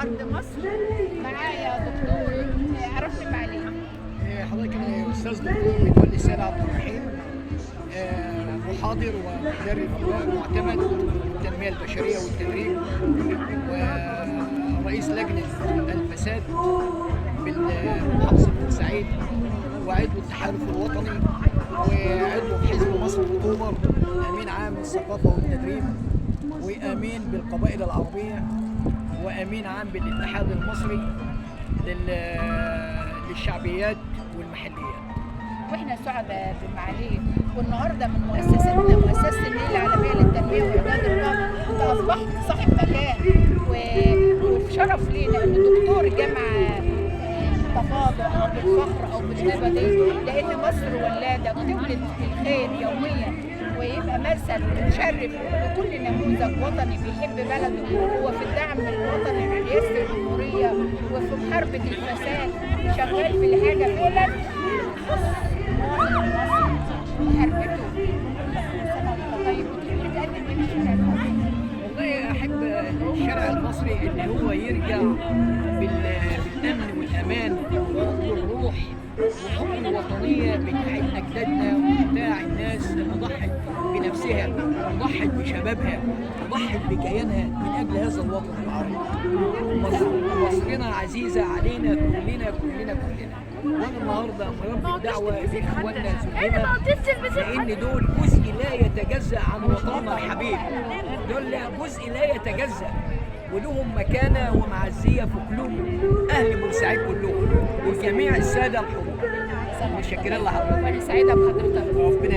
ارض مصر. معايا دكتور، عرفني معاليك. حضرتك انا استاذ دكتور متولي السيد عبد الرحيم، محاضر ومدرب معتمد للتنمية البشرية والتدريب، ورئيس لجنة الفساد بالمحافظة بورسعيد، وعضو التحالف الوطني، وعضو في حزب مصر اكتوبر، امين عام الثقافة والتدريب، وامين بالقبائل العربية، وامين عام بالاتحاد المصري للشعبيات والمحليات. واحنا سعداء بمعاليك، والنهارده من مؤسستنا مؤسسة النيل العالمية للتنمية واعداد القادة، انت اصبحت صاحب مكان وفي شرف لينا ان دكتور جامعه بالتفاضل او بالفخر او بالطيبه دي، لان مصر ولاده بتولد الخير يوميا، ويبقى مثل مشرف لكل نموذج وطني بيحب بلده، هو في الدعم الوطني لرئاسة الجمهورية وفي محاربة الفساد، شغال في الحاجة فعلا تخص المواطن المصري محاربته. كل سنة وانت طيب، بتحب تقدم ايه للشارع المصري؟ والله احب الشارع المصري ان هو يرجع بالامن والامان وحب الروح وحب الوطنية بتاعت اجدادنا وبتاع الناس اللي ضحت بنفسها وضحت بشبابها وضحت بكيانها من اجل هذا الوطن العربي. مصر مصرنا عزيزه علينا كلنا كلنا كلنا. وانا النهارده مربي الدعوة لاخواننا ذو لان دول جزء لا يتجزا عن وطننا الحبيب، دول جزء لا يتجزا ولهم مكانه ومعزيه في قلوب اهل بورسعيد كلهم وجميع السادة الحضور. متشكرين لحضرتك. وانا سعيدة بحضرتك. ربنا